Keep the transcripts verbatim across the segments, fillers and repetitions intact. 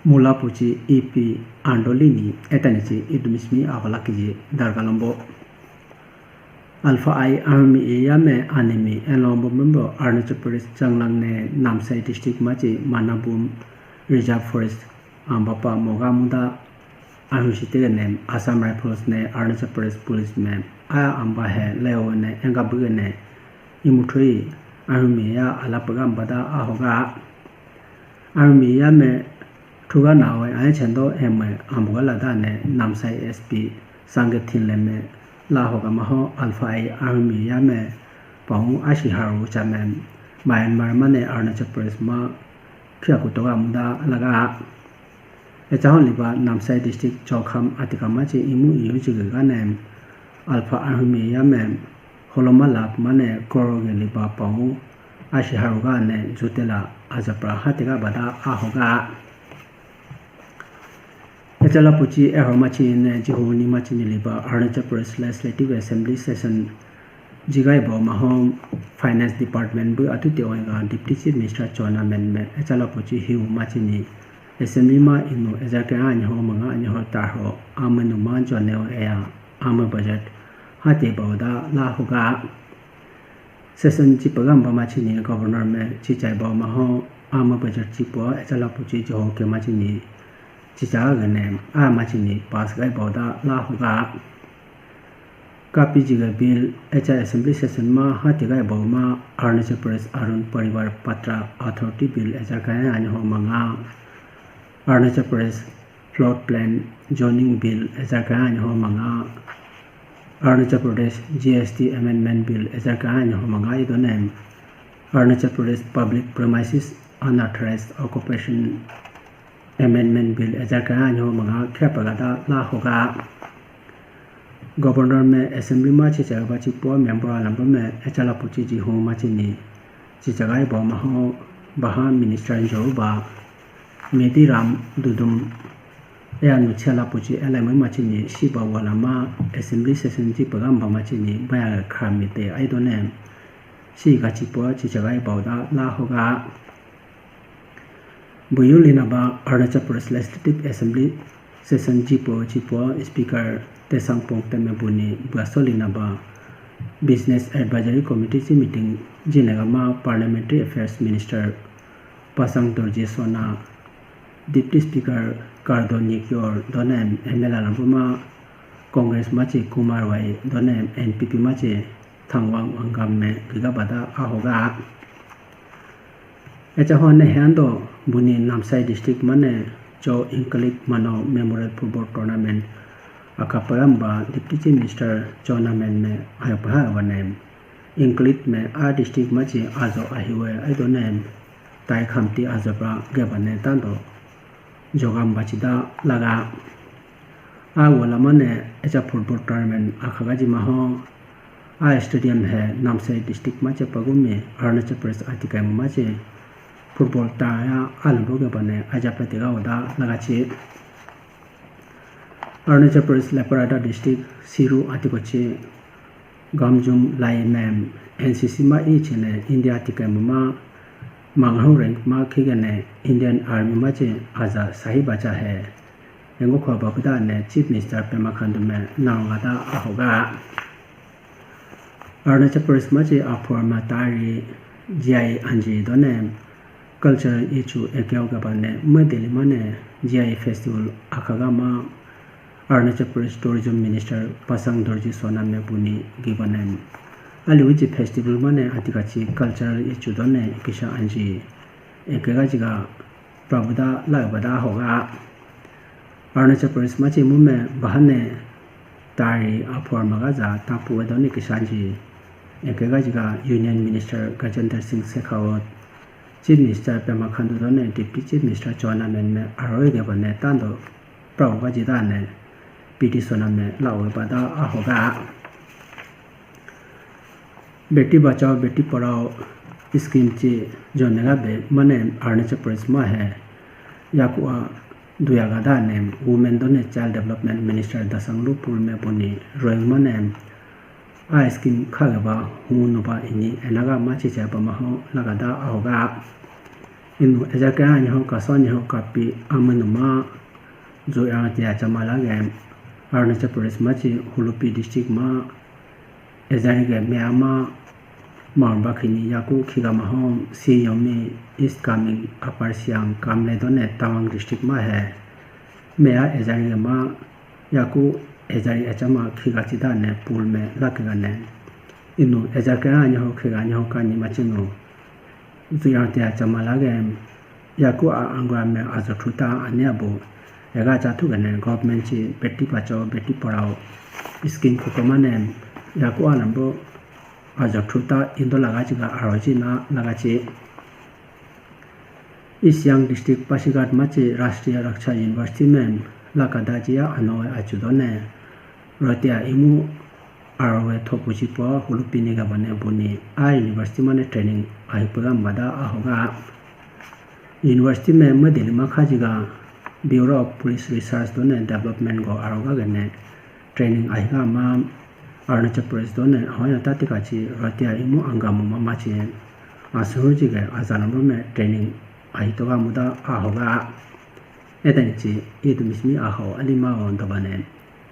Mula puchi ipi andoli ni etani chi idumishmi abalakiji dargalombo. Alpha I Army Area me anemi elombo member Arunachal Pradesh changlang ne Namsai district machi Manabum Reserve Forest ambapa moga muda Army sitege ne Assam Rifles ne Arunachal Pradesh Police me aya amba he leo ne enga buge ne imuthui Army ya alapagam bada ahoga. Army ya me thuga nawe aya chendo eme ambuga lada ne Namsai S P sange thinle me la hoga maho Alpha I Army ya me paung ashi haru chame Myanmar mane Arunachal Pradesh ma khya kutoga muda laga. Echahon liba Namsai district Chokham atika machi imu iyu jiga ne Alpha Army ya me holoma lap mane koro ge liba paung ashi haruga ne jutela ajapra hatiga bada ahoga. Echala puchi ehor machi ne jihu ni machi ni liba Arunachal Pradesh Legislative Assembly session jigai bo mahom Finance Department bu atu te oiga Deputy Chief Minister chona men me echala puchi hiu machi ni Assembly ma inu ejar ke anyi ho manga anyi ho tar ho amenu ma jone o eya ama budget hati bauda la hoga. Session chi pagam ba machi ni Governor me chi chai ba ma ho ama budget chi po echala puchi chi ho ke machi ni chi cha ga ne a machi ni pass gai bauda la hoga. Kapi jiga bill echa Assembly session ma hati gai bau ma Arunachal Pradesh Arun Parivar Patra Authority Bill echa kai anyi ho manga. Arunachal Pradesh Flood Plain Zoning Bill echa kai anyi ho manga. Arunachal Pradesh G S T Amendment Bill echa kai anyi ho manga ido ne. Arunachal Pradesh Public Premises Unauthorized Occupation Amendment Bill echa kai anyi ho manga khe pagada la hoga. Governor me Assembly ma chi chai ba chi po member alam me echala puchi ji ho machi ni chi chagai ba ma ho baha Minister jo ba Medi Ram Dudum eya nu chela puchi elai mai machi ni si ba wala ma Assembly session chi pagam ba machi ni baya khram mi te ai do ne si ga chi po chi chagai bauda la hoga. Buyu lina ba Arunachal Pradesh Legislative Assembly session jipo jipo Speaker Tesang Pong Teme buni buaso lina ba Business Advisory Committee chi meeting jinega ma Parliamentary Affairs Minister Pasang Dorji Sona, Deputy Speaker Kardo Nikyor donem M L A lambuma Congress machi Kumar Wai donem N P P machi Thangwang Wangam me giga bada ahoga. Echa hone hendo buni Namsai district mane cho Inkalik Mano Memorial Football Tournament akapayam ba Deputy Chief Minister cho namen me ayo paha wane Inkalik me a district machi ajo ahiwe aido ne tai khamti ajo pra gebane tando jogam bachida laga. A wala mane echa football tournament akhaga ji maho. A stadium he Namsai district mache pagumi Arunachal Pradesh atikai mache football ta ya alu roge bane aja pratiga oda lagachi. Arunachal Pradesh Leparada district Siru atikochi Gamjum Lai Mem N C C ma ichine India atikai ma manghau rank ma khigane Indian Army mache aja sahi bacha he. Engo kho babuda ne Chief Minister Pema Khandu me naonga da ahoga. Arunachal Pradesh machi aphor ma tari G I anji done cultural issue ekeo gabane mwe Delhi mane G I festival akhaga ma Arunachal Pradesh Tourism Minister Pasang Dorji Sona me buni gibane. Ali uji festival mane atikachi cultural issue done ekisha anji ekega jiga Prabhuda lagbada hoga. Arunachal Pradesh machi mume bahane tari aphor magaja tapu wedoni kisanji. Ekega jiga Union Minister Gajendra Singh Shekhawat, Chief Minister Pema Khandu done Deputy Chief Minister Chowna Meng me aroi geba ne tando Prabhuda jida ne P D Sona me lawe bada ahoga. Beti Bachao Beti Padhao scheme chi jone ga be mane Arunachal Pradesh ma he yaku a duya ga da ne Women done Child Development Minister Dasang Lupur me buni roing mane a scheme kha ga ba hu nu ba ini enaga ma chi cha ba ma ho laga da ahoga. Inu ejar ke anyi ho kaso anyi ho kapi amanu ma, ju ya te achama lage, Arunachal Pradesh ma chi Hulupi district ma, ejar ke meya ma, Maurba khini yaku khiga ma hom, si yomi East Kameng, Upper Siang, Kamle done Tawang district ma he, meya ejar ke ma, yaku ejar achama khiga chida ne pul me lake ga ne. Inu ejar ke anyi ho khiga anyi ho kani ma chinu. Ju ya te achama lage, yaku a angra me ajo thuta ane abu. Ega cha thu gane government chi beti bachao, beti padhao scheme kokoma ne, yaku alambo ajo thuta indo laga chi ga aro chi na laga chi. East Siang district Pasighat ma chi Rashtriya Raksha University me laka da chi ya ano achudo ne. Rotia imu aro we thopu chi po Hulupi ni ga bane buni a university ma ne training ahi pega mada ahoga. University me ma Delhi ma khaji ga Bureau of Police Research done development go aroga gane training ahiga ma Arunachal Pradesh done ahoya tati kachi Rotia imu angamu mama chi asuru ji ga ajanamro me training ahi toga muda ahoga. Etani chi idu mismi aho alima on dobane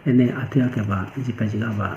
ene athuya keba jipa jiga ba.